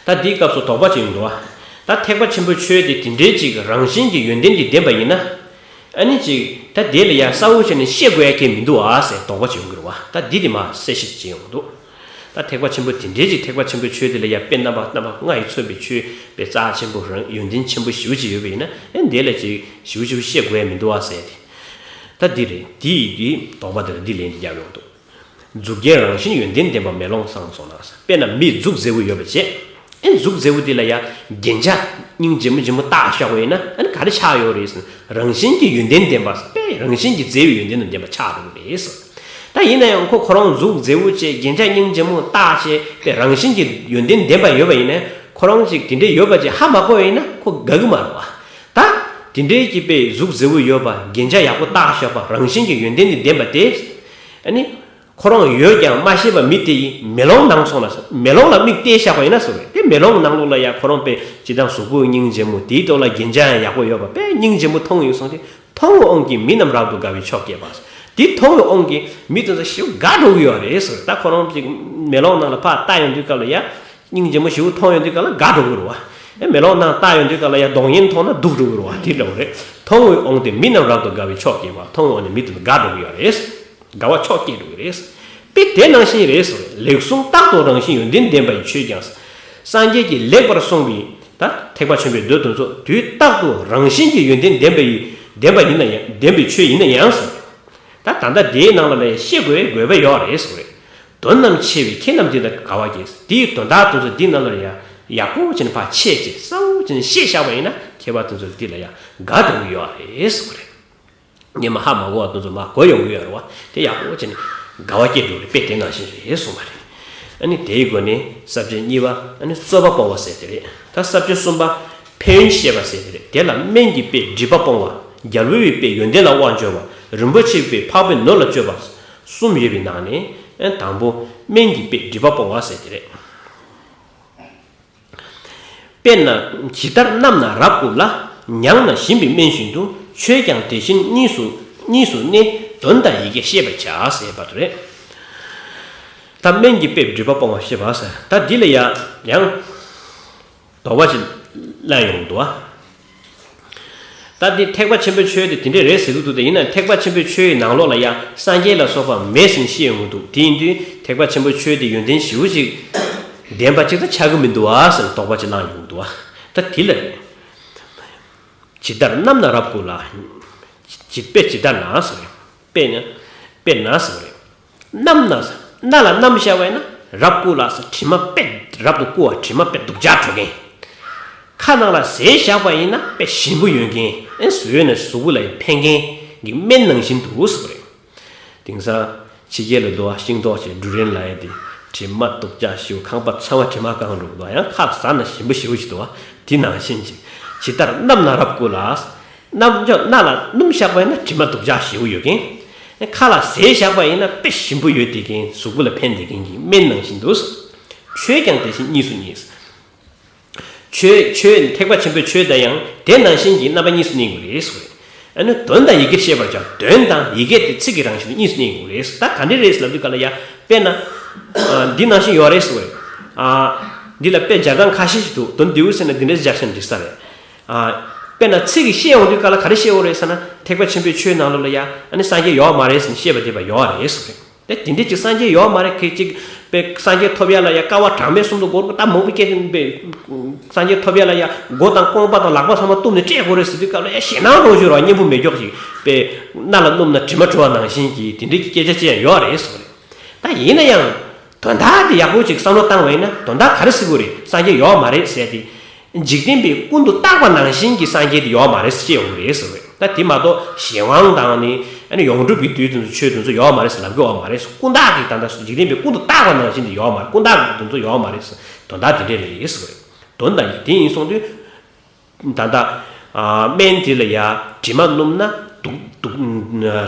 ད་འདིའི་སྐབས་སུ་དོགས་པ་ཅིག་ཡོང་འདུག་བ། ད་ཐེག་པ་ཆེན་པོའི་ཆོས་དེ་དེ་འདྲའི་ཅིག་རང་བཞིན་གྱི་ཡོན་ཏན་གྱིས་ལྡན་པ་ཡིན་ན། ཨ་ནི་ཅིག་ད་དེ་ལ་ཡང་གསལ་བོ་བྱས་ནས་བཤད་དགོས་ཡ་གང་ཡང་མི་འདུག་ཨ་ཟེར་དོགས་པ་ཅིག་ཡོང་གི་རེད་བ། ད་འདི་དེ་མ་གསལ་བཤད་བྱེད་ཡོང་གི་འདུག་ད་ཐེག་པ་ཆེན་པོ་དེ་འདྲའི་ཅིག་ཐེག་པ་ཆེན་པོའི་ཆོས་དེ་ལ་ཡང་དཔེ་རྣམ་པ་རྣམ་པ་ལྔ་ཡིས་མཚོན་པའི་ཆོས་དཔེ་རྩ་ཆེན་པོ་རང་ཡོན་ཏན་ཆེན་པོ་ཞེ་པོ་ཅིག་ཡོད་པ་ཡིན་ན་ཨ་ནི་དེ་ལ་ཅིག་ཞེ་པོ་ཞེ་པོ་བཤད་དགོས་ཡ་མི་འདུག་ཨ་ཟེར་ཏེ། ད་འདི་རེད། འདི་འདི་དོགས་པ་དེ་ལ་འདི་ལན་འདི་རྒྱབ་ཡོང་འདུག་མཛུབ་རྒྱན་རང་བཞིན་ཡོན་ཏན་ལྡན་པ་མེ་ལོང་ནང་སོང་ན། དཔེར་ན་མིའི་མཛུབ་མཛེས་པོ་ཡོད་པ་བྱས། ཨེ་མཛུབ་མཛེས་པོ་དེ་ལ་ཡང་རྒྱན་ཆ་སྙིང་རྗེ་མོ་རྗེ་མོ་བཏགས་བཞག་པ་ཡིན་ན་ཨ་ནི་ག་རེ་ཆགས་ཡོད་རེད་ཟེར་ན་རང་བཞིན་གྱི་ཡོན་ཏན་ལྡན་པ་དཔེ་རང་བཞིན་གྱི་མཛེས་པའི་ཡོན་ཏན་དང་ལྡན་པ་ཆགས་འགྲོ་གི་རེད་ཟེར། ད་ཡིན་ན་ཡང་ཁོ་ཁོ་རང་མཛུབ་མཛེས་པོ་བྱས་རྒྱན་ཆ་སྙིང་རྗེ་མོ་བཏགས་བྱས་དཔེ་རང་བཞིན་གྱི་ཡོན་ཏན་ལྡན་པ་ཡོད་པ་ཡིན་ན་ཁོ་རང་ཅིག་དེ་འདྲས་ཡོད་པ་ཅིག་ཧ་མ་གོ་བ་ཡིན་ན་ཁོ་དགའ་གི་མ་རེད་བ། ད་དེ་འདྲས་ཀྱི་དཔེ་གཟུགས་མཛེས་པོ་ཡོད་པ་རྒྱན་ཆ་ཡག་པོ་བཏགས་བཞག་པ་རང་བཞིན་གྱི་ཡོན་ཏན་དེ་ལྡན་པ་དེ། ཨ་ནི། ཁོ་རང་ཡོད་ཀྱང་མ་ཤེས་པ་མི་དེ་ཡིས་མེ་ལོང་ནང་སོང་ན་མེ་ལོང་ལ་མིག་བལྟས་བཞག་པ་ཡིན་ན་ཟེར་བས་དེ་མེ་ལོང་ནང་ལོགས་ལ་ཡང་ཁོ་རང་དཔེ་ཇི་ལྟར་གཟུགས་པོ་སྙིང་རྗེ་མོ་དེའི་ཐོག་ལ་རྒྱན་ཆ་ཡང་ཡག་པོ་ཡོད་པ་དཔེ་སྙིང་རྗེ་མོ་མཐོང་ཡོང་སོང་སྟེ་མཐོང་བའི་དབང་གིས་མི་རྣམས་རབ་ཏུ་དགའ་བའི་ཕྱོགས་སྐྱེས་པ། དེ་མཐོང་བའི་དབང་གིས་མི་དེ་ཚོ་ཞེ་པོ་དགའ་འགྲོ་གི་ཡོད་རེད་ཟེར། ད་ཁོ་རང་ཅིག་མེ་ལོང་ནང་ལ་ཕར་ལྟ་ཡོང་དུས་སྐབས་ལ་ཡང་། སྙིང་རྗེ་མོ་ཞེ་པོ་མཐོང་ཡོང་དུས་ག་ལ་དགའ་འགྲོ་གི་རེད་བ། ཨེ་མེ་ལོང་ནང་ལྟ་ཡོང་དུས་ག་ལ་ཡ་གདོང་བརྙན་མཐོང་ན་སྡུག་འགྲོ་གི་རེད་བ་དེ་འདྲ་བ་རེད། མཐོང་བའི་དབང་དུ་མི་རྣམས་རབ་ཏུ་དགའ་བའི་ཕྱོགས་སྐྱེས་པ་མཐོང་བའི་དབང་དུ་མི་དེ་ཚོ་དགའ་འགྲོ་གི་ཡོད་རེད། དགའ་བ་ཕྱོགས་སྐྱེས་འགྲོ་གི་རེད། དཔེ་དེ་ནང་བཞིན་རེད་ཟེར་ལེགས་གསུངས་རྟག་ཏུ་རང་བཞིན་ཡོན་ཏན་ལྡན་པ་ཡི་ཆོས་ཀྱང་། སངས་རྒྱས་ཀྱིས་ལེགས་པར་གསུངས་པའི་ད་ཐེག་པ་ཆེན་པོའི་མདོ་དེ་ཚོ་དུས་རྟག་ཏུ་རང་བཞིན་གྱི་ཡོན་ཏན་ལྡན་པ་ཡི་ལྡན་པ་ཡིན་ན་ཡང་ལྡན་པའི་ཆོས་ཡིན་ན་ཡང་ཟེར། ད་ད་ལྟ་དེའི་ནང་ལ་ལས་ཤེས་དགོས་དགོས་པ་ཡོད་རེད་ཟེར་བས། དོན་རྣམས་ཕྱེ་བས་མཁས་རྣམས་འདི་ལ་དགའ་བ་སྐྱེས། དེའི་དོན་དག་དེ་ཚོ་འདི་ནང་ལ་ཡང་ཡག་པོ་བྱས་ནས་ཕར་ཕྱེ་བྱས་གསལ་བོ་བྱས་ནས་ཤེས་བཞག་པ་ཡིན་ན་མཁས་པ་དེ་ཚོ་འདི་ལ་ཡང་དགའ་འགྲོ་གི་ཡོད་རེད་ཟེར་བ་རེད། སྔོན་མ་ཧ་མ་གོ་བ་དེ་ཚོ་མར་གོ་ཡོང་གི་ཡོད་རེད་བ། དེ་ཡག་པོ་བྱས་ནས་དགའ་བ་སྐྱེ་འགྲོ་རེད། དཔེ་དེ་ནང་བཞིན་རེད་གསུངས་པ་རེད། ཨ་ནི་དེའི་སྒོ་ནས་ས་བཅད་གཉིས་པ་ཨ་ནི་རྩོད་པ་སྤོང་བ་ཟེར་དེ་རེད། ད་ས་བཅད་གསུམ་པ་ཕན་ཡོན་བཤད་པ་ཟེར་དེ་རེད། དེ་ལ་སྨན་གྱི་དཔེས་སྒྲིབ་པ་སྤོང་བ། རྒྱལ་པོའི་དཔེས་ཡོན་ཏན་ལ་དབང་འབྱོར་བ། རིན་པོ་ཆེའི་དཔེས་འཕགས་པའི་ནོར་ལ་སྤྱོད་པ། གསུམ་ཡོད་པའི་ནང་ནས་ཨ་དང་པོ་སྨན་གྱི་དཔེས་སྒྲིབ་པ་སྤོང་བ་ཟེར་དེ་རེད། དཔེར་ན་ཇི་ལྟར་རྣམ་སྣང་རབ་བསྐུལ་ལ། མྱང་ན་ཞིམ་པའི་སྨན་བཞིན་དུ། ཁྱོད་ཀྱང་དེ་བཞིན་གཉིས་སུ་གཉིས་སུ་གནས། དོན་དང་ཡི་གེས་ཤེས་པར་བྱ་ཟེར་བ་དེ་རེད། ད་སྨན་གྱི་དཔེས་སྒྲིབ་པ་སྤོང་བ་ཤེས་པ་ཟེར། ད་འདི་ལ་ཡང་ཡང་དོགས་པ་ཅིག་སླེབས་ཡོང་འདུག་ཨ། ད་འདི་ཐེག་པ་ཆེན་པོའི་ཆོས་དེ་དེ་འདྲས་རེད་ཟེར་གི་འདུག་དེ་ཡིན་ན་ཐེག་པ་ཆེན་པོའི་ཆོས་ཡི་ནང་ལོགས་ལ་ཡང་སངས་རྒྱས་ལ་སོགས་པ་མེད་ཟེར་ནས་བཤད་ཡོང་གི་འདུག་དེ་ཡིན་དུས་ཐེག་པ་ཆེན་པོའི་ཆོས་དེ་ཡོན་ཏན་ཞེ་པོ་ཅིག་ལྡན་པ་ཅིག་ད་ཆགས་ཀྱི་མི་འདུག་ཨ་ཟེར་ནས་དོགས་པ་ཅིག་ལངས་ཡོང་གི་འདུག་ཨ། ད་དེ་ལ་རེད། ཇི་ལྟར་རྣམ་སྣང་རབ་བསྐུལ་ལ། ཇི་དཔེ་ཇི་ལྟར་ན་ཟེར་རེད། དཔེ་ན་དཔེར་ན་ཟེར་བ་རེད། རྣམ་སྣང་། སྣ་ལ་བསྣམས་བཞག་པ་ཡིན་ན་རབ་བསྐུལ་ལ་ཟེར། དྲི་མ་དཔེ་རབ་ཏུ་བསྐུལ་བ། དྲི་མ་དཔེ་སྡུག་ཅག་བྲོ་མཁན། ཁ་ནང་ལ་བཟེད་བཞག་པ་ཡིན་ན་དཔེ་ཞིམ་པོ་ཡོད་མཁན། ཨེ་བཟོས་ནས་གཟུགས་པོ་ལ་ཡང་ཕན་མཁན་གྱི་སྨན་ནང་བཞིན་དུ་ཟེར་བ་རེད། དེང་སང་ཕྱི་རྒྱལ་ལ་འདུག་བ། ཤིང་ཏོག་ཅིག་འབྲུ་རན་ལབ་ཡ་དེ་དྲི་མ་སྡུག་ཅག་ཞིག་ཁང་པ་ཚང་མ་དྲི་མ་གང་འགྲོ་གི་འདུག་ཡང་ཁ་ཟ་ན་ཞིམ་པོ་ཞེ་པོ་ཞིག་འདུག་བ། དེ་ནང་བཞིན་ཅིག་ཇི་ལྟར་རྣམ་སྣང་རབ་བསྐུལ་ལ། རྣམ་ཅོག་སྣ་ལ་བསྣམས་བཞག་པ་ཡིན་ན་དྲི་མ་སྡུག་ཅག་ཞེ་པོ་ཡོད་མཁན། ཁ་ལ་བཟེད་བཞག་པ་ཡིན་ན་དཔེ་ཞིམ་པོ་ཡོད་བསྡད་མཁན། གཟུགས་པོ་ལ་ཕན་བསྡད་མཁན་གྱི་སྨན་ནང་བཞིན་དུ། ཆོས་ཀྱང་དེ་བཞིན་གཉིས་སུ་གནས། ཆོས་ཆོས་ཐེག་པ་ཆེན་པོའི་ཆོས་དེ་ཡང་དེ་ནང་བཞིན་གྱི་རྣམ་པ་གཉིས་སུ་གནས་དགོས་རེད་ཟེར། ཨ་ནི་དོན་དང་ཡི་གེར་ཤེས་པར་བྱ། དོན་དང་ཡི་གེ་དེ་ཚིག་གི་རང་བཞིན་དུ་གཉིས་སུ་གནས་དགོས་རེད་ཟེར། ད་ག་འདྲ་རེད་ཟེར་ལབ་དུས་ག་ལ་ཡ། དཔེར་ན། ཨ། འདི་ནང་བཞིན་ཡོད་རེད་ཟེར་བས། ཨ། འདི་ལ་དཔེ་སྦྱར་སྟངས་ཁ་ཤས་ཤིག་འདུག་དོན་འདི་འུ་ཟེར་ན་འདི་འདྲའི་སྦྱར་ཤ་འགྲིག་ས་རེད། ཨ། དཔེར་ན་ཚིག་གིས་བཤད་ཡོང་དུས་ག་ལ་ག་རེ་བཤད་ཡོད་རེད་ཟེར་ན་ཐེག་པ་ཆེན་པོའི་ཆོས་ནང་ལོགས་ལ་ཡ་ཨ་ནི་སངས་རྒྱས་ཡོད་མ་རེད་ཟེར་ནས་བཤད་པ་དེ་བ་ཡོད་རེད་ཟེར་བས། དེ་དེ་འདྲས་ཅིག་སངས་རྒྱས་ཡོད་མ་རེད། ཁྱེད་ཅིག་པའི་སངས་རྒྱས་ཐོབ་ཡ་ལ་ཡ་དཀའ་བ་གྲངས་མེད་གསུམ་དུ་འགོར་དགོས། ད་མང་པོ་སྐད་ཆ་པའི་སངས་རྒྱས་ཐོབ་ཡ་ལ་ཡ་མགོ་དང་རྐང་པ་དང་ལག་པ་ཚང་མ་གཏུབ་ནས་སྤྲད་དགོས་རེད་ཟེར་དུས་སྐབས་ལ་ཡ་ཞེད་སྣང་རོགས་ཞུ་རོགས། སྙིང་པོ་མེད་ཀྱོག་ཅིག་པའི་སྣ་ལ་བསྣུབས་ན་དྲི་མ་བྲོ་བ་ནང་བཞིན་གྱི་དེ་འདྲས་ཀྱི་སྐད་ཆ་ཅི་ཡང་ཡོད་རེད་ཟེར་བ་རེད། ད་ཡིན་ན་ཡང་དོན་དག་དེ་ཡག་པོ་ཅིག་བསམ་བློ་བཏང་བ་ཡིན་ན་དོན་དག་ག་རེ་ཟེར་དགོས་རེད། སངས་རྒྱས་ཡོད་མ་རེད་ཟེར་ཏེ། འཇིག་རྟེན་པས་ཀུན་ཏུ་བརྟགས་པ་ནང་བཞིན་གྱི་སངས་རྒྱས་དེ་ཡོད་མ་རེད་ཟེར་ཡོང་གི་རེད་ཟེར་བས། ད་དེ་མ་གཏོགས་གཞན་དབང་དང་ནི་ཨ་ནི་ཡོངས་གྲུབ་ཀྱི་དུས་དེ་ཚོ་ཆོས་དེ་ཚོ་ཡོད་མ་རེད་ཟེར་ལབ་ཀྱི་ཡོད་མ་རེད་ཟེར། ཀུན་བརྟགས་ཀྱི་ད་ལྟ་འཇིག་རྟེན་པས་ཀུན་ཏུ་བརྟགས་པ་ནང་བཞིན་དུ་ཡོད་མ་རེད། ཀུན་བརྟགས་ཀྱི་དེ་ཚོ་ཡོད་མ་རེད་ཟེར། དོན་དག་དེ་འདྲས་རེད་ཟེར་བས། དོན་དག་དེ་ཡིན་སོང་དུས་ད་ལྟ་ཨ་སྨན་དེ་ལ་ཡ་དྲི་མ་བསྣུབས་ན་སྡུག་སྡུག་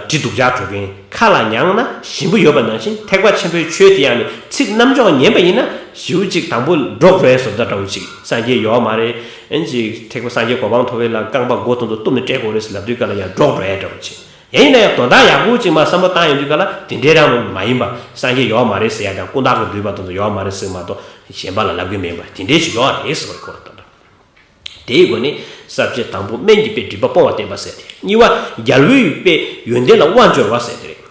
དྲི་སྡུག་ཅག་བྲོ་མཁན། ཁ་ལ་མྱངས་ན་ཞིམ་པོ་ཡོད་པ་ནང་བཞིན་ཐེག་པ་ཆེན་པོའི་ཆོས་དེ་ཡང་ནི་ཚིག་རྣམ་འཇོག་ཉན་པ་ཡིན་ན་ཞེ་པོ་ཅིག་དང་པོ་སྒྲོག་འགྲོ་ཡ་བཟོ་ལྟ་འདྲ་བོ་ཅིག་སངས་རྒྱས་ཡོད་མ་རེད། ཨན་ཅིག་ཐེག་པ་སངས་རྒྱས་གོ་འཕང་ཐོབ་པའི་ལ་རྐང་པ་མགོ་དེ་ཚོ་གཏུབ་ནས་སྤྲད་དགོས་རེད་ཟེར་ལབ་དུས་ག་ལ་ཡང་སྒྲོག་འགྲོ་ཡ་འདྲ་བོ་ཅིག་ཡིན་ན་ཡང་དོན་དག་ཡག་པོ་ཅིག་མར་བསམ་བློ་བཏང་ཡོང་དུས་ག་ལ་དེ་འདྲའི་རང་མ་ཡིན་པ། སངས་རྒྱས་ཡོད་མ་རེད་ཟེར་ཡ་དང་ཀུན་བརྟགས་ཀྱི་འདུས་པ་དེ་ཚོ་ཡོད་མ་རེད་ཟེར་མ་གཏོགས་གཞན་པ་ལ་ལབ་ཀྱི་མིན་པ་དེ་འདྲའི་ཞིག་ཡོད་རེད་ཟེར་བ་ཁོ་ལ་ལྟ་འདྲ། དེའི་སྒོ་ནས་ས་བཅད་དང་པོ་སྨན་གྱི་དཔེས་སྒྲིབ་པ་སྤོང་བ་བསྟན་པ་ཟེར་ཏེ། གཉིས་པ་རྒྱལ་པོའི་དཔེས་ཡོན་ཏན་ལ་དབང་འབྱོར་བ་ཟེར་ཏེ་རེད།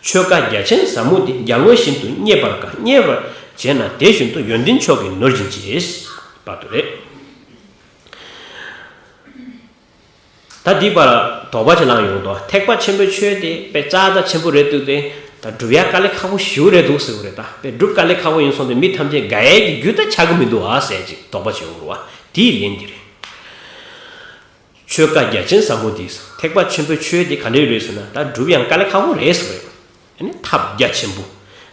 ཆོས་བཀའ་རྒྱ་ཆེན་ཟབ་མོ་འདི། རྒྱལ་པོ་བཞིན་དུ་མཉེས་པར་དཀའ། མཉེས་པར་བྱས་ན་དེ་བཞིན་དུ། ཡོན་ཏན་མཆོག་གི་ནོར་སྦྱིན་བྱེད། བར་དུ་རེད། ད་འདི་པར་དོགས་པ་ཅིག་ལངས་ཡོང་དོ། ཐེག་པ་ཆེན་པོའི་ཆོས་དེ་དཔེ་རྩ་ད་ཆེན་པོ་རེད་འདུག་སྟེ། ད་སྒྲུབ་ཡ་དཀའ་ལས་ཁག་པོ་ཞེ་པོ་རེད་འདུག་ཟེར་བ་རེད། ད་དཔེ་སྒྲུབ་དཀའ་ལས་ཁག་པོ་ཡིན་སོང་སྟེ་མི་ཐམས་ཅད་དགའ་ཡས་ཀྱི་རྒྱུ་ད་ཆགས་ཀྱི་མི་འདུག་ཨ་ཟེར་ཅིག་དོགས་པ་བྱེད་འོང་རུང་བ། དེའི་ལན་འདི་རེད། ཆོས་བཀའ་རྒྱ་ཆེན་ཟབ་མོ་འདི། ཐེག་པ་ཆེན་པོའི་ཆོས་འདི་ག་འདྲས་རེད་ཟེར་ན་ད་སྒྲུབ་ཡང་དཀའ་ལས་ཁག་པོ་རེད་ཟེར་བ་རེད། ཨ་ནི་ཐབས་རྒྱ་ཆེན་པོ།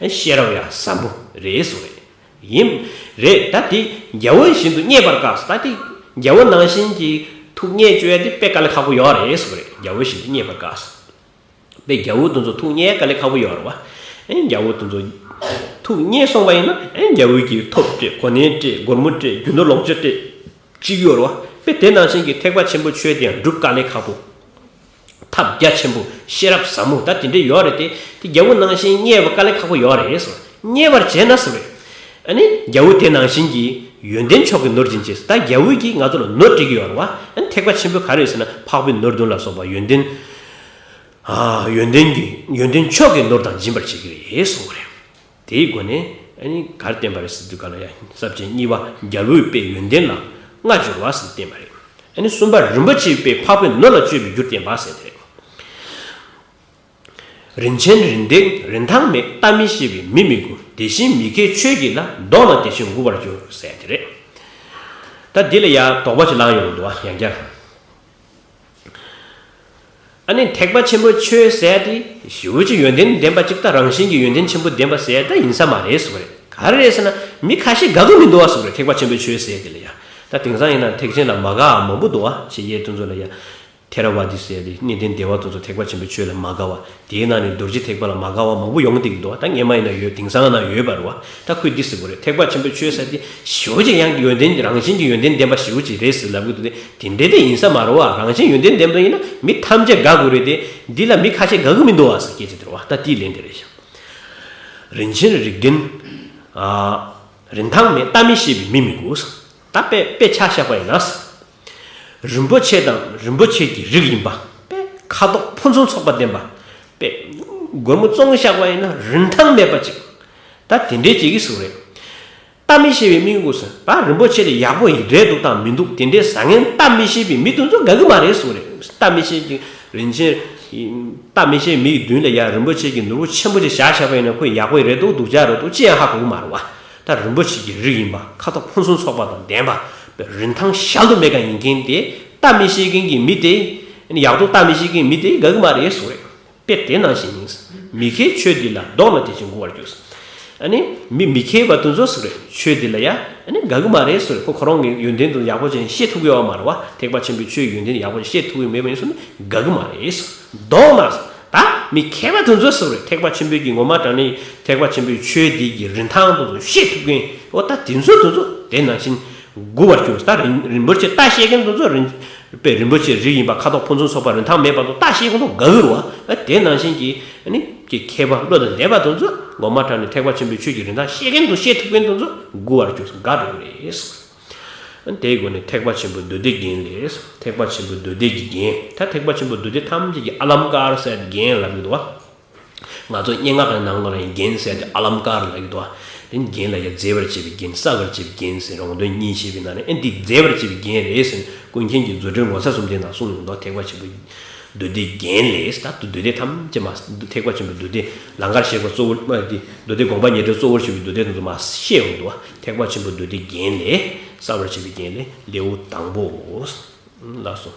ཨ་ནི་ཤེས་རབ་ཡང་ཟབ་མོ་རེད་ཟེར་བ་རེད། ཡིན། རེད། ད་དེ་རྒྱལ་པོ་བཞིན་དུ་མཉེས་པར་དཀའ་ཟེར། ད་དེ་རྒྱལ་པོ་ནང་བཞིན་གྱི་ཐུགས་མཉེས་བཅོས་ཡ་དེ་དཔེ་དཀའ་ལས་ཁག་པོ་ཡོད་རེད་ཟེར་བ་རེད། རྒྱལ་པོ་བཞིན་དུ་མཉེས་པར་དཀའ་ཟེར། དཔེ་རྒྱལ་པོ་དེ་ཚོ་ཐུགས་མཉེས་དཀའ་ལས་ཁག་པོ་ཡོད་རེད་བ། ཨེ་རྒྱལ་པོ་དེ་ཚོ་ཐུགས་མཉེས་སོང་བ་ཡིན་ན་ཨེ་རྒྱལ་པོ་གིས་ཐོབ་སྤྲད། གོ་གནས་སྤྲད། སྒོར་མོ་སྤྲད། རྒྱུ་ནོར་ལོངས་སྤྱོད་སྤྲད། ཅིག་ཡོད་རེད་བ། དཔེ་དེ་ནང་བཞིན་གྱི་ཐེག་པ་ཆེན་པོའི་ཆོས་དེ་ཡང་སྒྲུབ་དཀའ་ལས་ཁག་པོ། ཐབས་རྒྱ་ཆེན་པོ། ཤེས་རབ་ཟབ་མོ། ད་དེ་འདྲ་ཡོད་རེད་དེ། དེ་རྒྱལ་པོ་ནང་བཞིན་མཉེས་པ་དཀའ་ལས་ཁག་པོ་ཡོད་རེད་ཟེར། མཉེས་པར་བྱས་ན་ཟེར་བས། ཨ་ནི་རྒྱལ་པོ་དེ་ནང་བཞིན་གྱི་ཡོན་ཏན་མཆོག་གི་ནོར་སྦྱིན་བྱེད། ད་རྒྱལ་པོ་གིས་ང་ཚོ་ལ་ནོར་སྤྲད་ཀྱི་ཡོད་རེད་བ། ཨ་ནི་ཐེག་པ་ཆེན་པོ་ག་རེ་ཟེར་ན་འཕགས་པའི་ནོར་བདུན་ལ་སོགས་པ་ཡོན་ཏན། ཨ། ཡོན་ཏན་གྱི་ཡོན་ཏན་མཆོག་གི་ནོར་དང་སྦྱིན་པར་བྱེད་ཀྱི་རེད་གསུངས་པ་རེད། དེའི་སྒོ་ནས་ཨ་ནི་ག་རེ་བསྟན་པ་རེད་ཟེར་དུས་ག་ལ་ཡ། ས་བཅད་གཉིས་པ་རྒྱལ་པོའི་དཔེས་ཡོན་ཏན་ལ་མངའ་འབྱོར་བ་ཟེར་བསྟན་པ་རེད། ཨ་ནི་གསུམ་པ་རིན་པོ་ཆེའི་དཔེས་འཕགས་པའི་ནོར་ལ་སྤྱོད་པའི་རྒྱུར་བསྟན་པ་ཟེར་དེ་རེད། རིན་ཆེན་རིན་ལྡན་རིན་ཐང་མེད། ལྟ་མི་ཤེས་པའི་མི་མི་མགུ། དེ་བཞིན་མི་མཁས་ཆོས་ཀྱི་ལ། བཟློག་ན་དེ་བཞིན་མགུ་བར་འགྱུར་ཟེར་དེ་རེད། ད་འདི་ལ་ཡ་དོགས་པ་ཞིག་ལངས་ཡོང་གི་འདུག་བ། ཡང་བསྐྱར། ཨ་ནི་ཐེག་པ་ཆེན་པོའི་ཆོས་ཟེར་དེ་ཞེ་པོ་ཅིག་ཡོན་ཏན་ལྡན་པ་ཅིག་དང་རང་བཞིན་གྱི་ཡོན་ཏན་ཆེན་པོ་ལྡན་པ་ཟེར་ད་ཡིན་ས་མ་རེད་ཟེར་བ་རེད། ག་རེ་རེད་ཟེར་ན་མི་ཁ་ཤས་དགའ་གི་མི་འདུག་བ་ཟེར་བ་རེད། ཐེག་པ་ཆེན་པོའི་ཆོས་ཟེར་དེ་ལ་ཡ། ད་དེང་སང་ཡིན་ན་ཐེག་ཆེན་ལ་མ་དགའ་བ་མང་པོ་འདུག་བ། ཕྱི་རྒྱལ་དེ་ཚོ་ལ་ཡ། ཐེ་ར་ཝ་ཏི་ཟེར་ཏེ་གནས་བརྟན་སྡེ་པ་དེ་ཚོ་ཐེག་པ་ཆེན་པོའི་ཆོས་ལ་མ་དགའ་བ། དེའི་ནང་ནས་རྡོ་རྗེ་ཐེག་པ་ལ་མ་དགའ་བ་མང་པོ་ཡོང་བསྡད་ཀྱི་འདུག་ད་སྔས་མ་ཡིན་ན་ཡོད། དེང་སང་ན་ཡོད་པ་རེད་བ། ད་ཁོས་འདི་ཟེར་གོ་རེད། ཐེག་པ་ཆེན་པོའི་ཆོས་ཟེར་དེ་ཞེ་པོ་ཅིག་ཡང་ཡོན་ཏན་རང་བཞིན་གྱི་ཡོན་ཏན་ལྡན་པ་ཞེ་པོ་ཅིག་རེད་ཟེར་ལབ་ཀྱི་འདུག་དེ་དེ་འདྲ་དེ་ཡིན་ས་མ་རེད་བ། རང་བཞིན་ཡོན་ཏན་ལྡན་པ་ཡིན་ན་མི་ཐམས་ཅད་དགའ་དགོས་རེད་དེ། འདི་ལ་མི་ཁ་ཤས་དགའ་གི་མི་འདུག་བ་ཟེར་སྐད་ཆ་དེ་རེད་བ། ད་དེའི་ལན་དེ་རེད་ཤག་རིན་ཆེན་རིགས་ལྡན། ཨ། རིན་ཐང་མེད། ལྟ་མི་ཤེས་པའི་མི་མི་དགོས། ད་དཔེ་དཔེ་ཆ་བཞག་པ་ཡིན་ན། རིན་པོ་ཆེ་དང་རིན་པོ་ཆེ་གི་རིགས་ཡིན་པ། དཔེ་ཁ་དོག་ཕུན་སུམ་ཚོགས་པ་ལྡན་པ། དཔེ་སྒོར་མོ་བཙོང་བཞག་པ་ཡིན་ན་རིན་ཐང་མེད་པ་ཅིག་ད་དེ་འདྲའི་ཅིག་གིས་ཟེར་གི་རེད། ལྟ་མི་ཤེས་པའི་མི་དགོས་ཟེར། ད་རིན་པོ་ཆེ་དེ་ཡག་པོ་རེད་འདུག་དང་མི་འདུག་དེ་འདྲའི་བཟང་ངན་ལྟ་མི་ཤེས་པའི་མི་དེ་ཚོ་དགའ་གི་མ་རེད་ཟེར་གི་རེད། ལྟ་མི་ཤེས་ཀྱི་རིན་ཆེན། ལྟ་མི་ཤེས་མི་ཡི་མདུན་ལ་ཡ་རིན་པོ་ཆེ་གི་ནོར་བུ་ཆེན་པོ་ཅིག་བཞག་བཞག་པ་ཡིན་ན་ཁོས་ཡག་པོ་རེད་འདུག་སྡུག་ཅག་རེད་འདུག་ཅི་ཡང་ཧ་གོ་གི་མ་རེད་བ། ད་རིན་པོ་ཆེ་གི་རིགས་ཡིན་པ། ཁ་དོག་ཕུན་སུམ་ཚོགས་པ་དང་ལྡན་པ། རིན་ཐང་གཞལ་དུ་མེད་པ་ཡིན་མཁན་དེ་ལྟ་མི་ཤེས་མཁན་གྱི་མི་དེ། ཡག་ཏུ་ལྟ་མི་ཤེས་མཁན་མི་དེ་དགའ་གི་མ་རེད་ཟེར་གི་རེད། དཔེ་དེ་ནང་བཞིན་ཡིན། མི་མཁས་ཆོས་འདི་ལ། བཟློག་ན་དེ་བཞིན་མགུ་བར་འགྱུར། ཨ་ནི་མི་མི་མཁས་པ་དེ་ཚོ་ཟེར་གི་རེད། ཆོས་འདི་ལ་ཡ། ཨ་ནི་དགའ་གི་མ་རེད་ཟེར་གི་རེད། ཁོ་ཁོ་རང་གི་ཡོན་ཏན་དེ་ཡག་པོ་ཅན་ཤེས་ཐུབ་ཀྱི་ཡོད་མ་རེད་བ། ཐེག་པ་ཆེན་པོའི་ཆོས་ཡོན་ཏན་ཡག་པོ་ཅན་ཤེས་ཐུབ་ཀྱི་མེད་པ་ཡིན་སོང་ན་དགའ་གི་མ་རེད། བཟློག་ན། ད་མི་མཁས་པ་དེ་ཚོ་ཟེར་གི་རེད། ཐེག་པ་ཆེན་པོའི་གི་ངོ་མ་དྲང་གནས་ཐེག་པ་ཆེན་པོའི་ཆོས་འདི་གི་རིན་ཐང་དེ་ཚོ་ཤེས་ཐུབ་མཁན། འོ་ད་དེ་ཚོ་དེ་ཚོ་དེ་ནང་བཞིན་མགུ་བར་འགྱུར། ད་རིན་རིན་པོ་ཆེ་ལྟ་ཤེས་མཁན་དེ་ཚོ་རིན་པའི་རིན་པོ་ཆེ་རིགས་ཡིན་པ། ཁ་དོག་ཕུན་སུམ་ཚོགས་པ། རིན་ཐང་མེད་པ་དེ་ལྟ་ཤེས་མཁན་དེ་དགའ་གི་རེད་བ། དེ་ནང་བཞིན་གྱི་ཨ་ནི་གི་མཁས་པ་བློ་དང་ལྡན་པ་དེ་ཚོ་ངོ་མ་དྲང་གནས་ཐེག་པ་ཆེན་པོའི་ཆོས་ཀྱི་རིན་ཐང་ཤེས་མཁན་དེ་ཤེས་ཐུབ་མཁན་དེ་ཚོ་མགུ་བར་འགྱུར། དགའ་འགྲོ་གི་རེད། དེའི་སྒོ་ནས་ཐེག་པ་ཆེན་པོའི་མདོ་སྡེ་རྒྱན་ལས། ཐེག་པ་ཆེན་པོའི་མདོ་སྡེ་གི་རྒྱན། ད་ཐེག་པ་ཆེན་པོའི་མདོ་སྡེ་ཐམས་ཅད་ཀྱི་ཨ་ལམ་ཀར་ཟེར་ཏེ་རྒྱན་ལབ་ཀྱི་འདུག་བ། ང་ཚོ་སྙན་ངག་གི་ནང་ལོགས་ལ་ཡང་རྒྱན་ཟེར་ཏེ་ཨ་ལམ་ཀར་ལབ་ཀྱི་འདུག་བ། དེ་ནི་རྒྱན་ལ་ཡང་མཛེས་པར་བྱེད་པའི་རྒྱན། གསལ་བར་བྱེད་པའི་རྒྱན་ཟེར། རོང་སྟོན་གཉིས་བཤད་པའི་ནང་ནས་ཨེ་འདི་མཛེས་པར་བྱེད་པའི་རྒྱན་རེད་ཟེར་ནས་ཀུན་མཁྱེན་གྱིས་མཛོད་འགྲེལ་ངོ་མཚར་གསུམ་ལྡན་ནང་གསུངས་ཡོང་འདུག་ཐེག་པ་ཆེན་པོའི་མདོ་སྡེ་རྒྱན་ལས། ད་མདོ་སྡེ་ཐམས་ཅད་མ། ཐེག་པ་ཆེན་པོའི་མདོ་སྡེ་ལང་ཀར་གཤེགས་པ་གཙོ་བོར་མ་དེ། མདོ་སྡེ་དགོངས་པ་ཉེར་འགྲོ་གཙོ་བོར་བྱས་པའི་མདོ་སྡེ་དེ་ཚོ་མ་བཤད་ཡོང་འདུག་ཐེག་པ་ཆེན་པོའི་མདོ་སྡེ་རྒྱན་ལས། གསལ་བར་བྱེད་པའི་རྒྱན་ལས་ལེའུ་དང་པོ། ལགས་སོ།